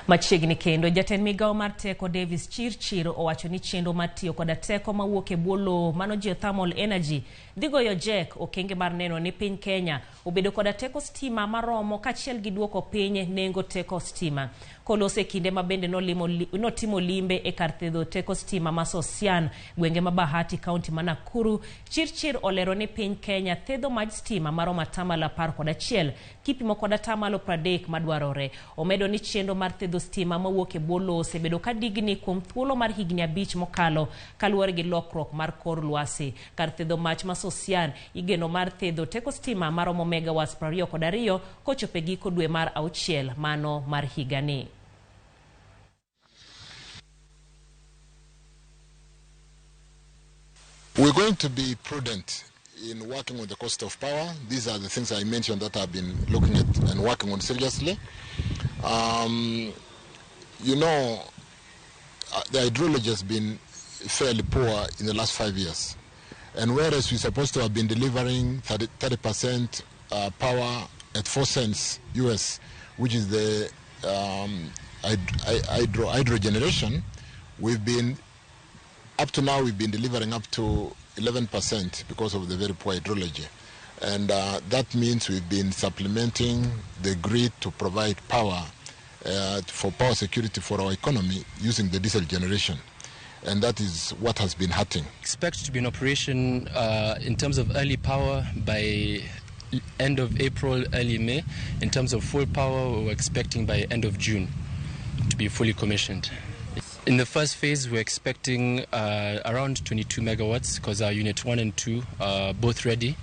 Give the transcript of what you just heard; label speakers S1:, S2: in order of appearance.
S1: Machiegni kendo, jatend migawo mar teko Davis Chirchir owacho ni chenro mar tiyo koda teko mawuok e bwo lowo mano geothermal energy dhi goyo jek okenge mar neno ni piny Kenya obedo koda teko stima maromo kaachiel gi duoko piny nengo teko stima. Koloso e kinde ma bende notimo limbe e kar thedho teko stima ma Sosian, gwenge ma Bahati, kaunti ma Nakuru, Chirchir olero ni piny Kenya thedho maj stima maromo atamalo 11 kipimo kod atamalo 30 madwarore. Omedo ni chenro mar thedho stima mawuok e bwo lowo osebedo ka digni kuom thuolo mar higni 5 mokalo kaluwore gi lokruok mar kor lwasi. Kar thedho mach ma Sosian igeno mar thedho teko stima maromo megawatts 22 kochopo e giko dwe mar 6 mano mar higani.
S2: We're going to be prudent in working on the cost of power. These are the things I mentioned that I've been looking at and working on seriously. You know, the hydrology has been fairly poor in the last 5 years. And whereas we're supposed to have been delivering 30% power at 4 cents US, which is the hydro generation, up to now we've been delivering up to 11% because of the very poor hydrology. And that means we've been supplementing the grid to provide power for power security for our economy using the diesel generation. And that is what has been hurting.
S3: Expect to be in operation in terms of early power by end of April, early May. In terms of full power, we're expecting by end of June to be fully commissioned. In the first phase, we're expecting around 22 megawatts because our unit 1 and 2 are both ready.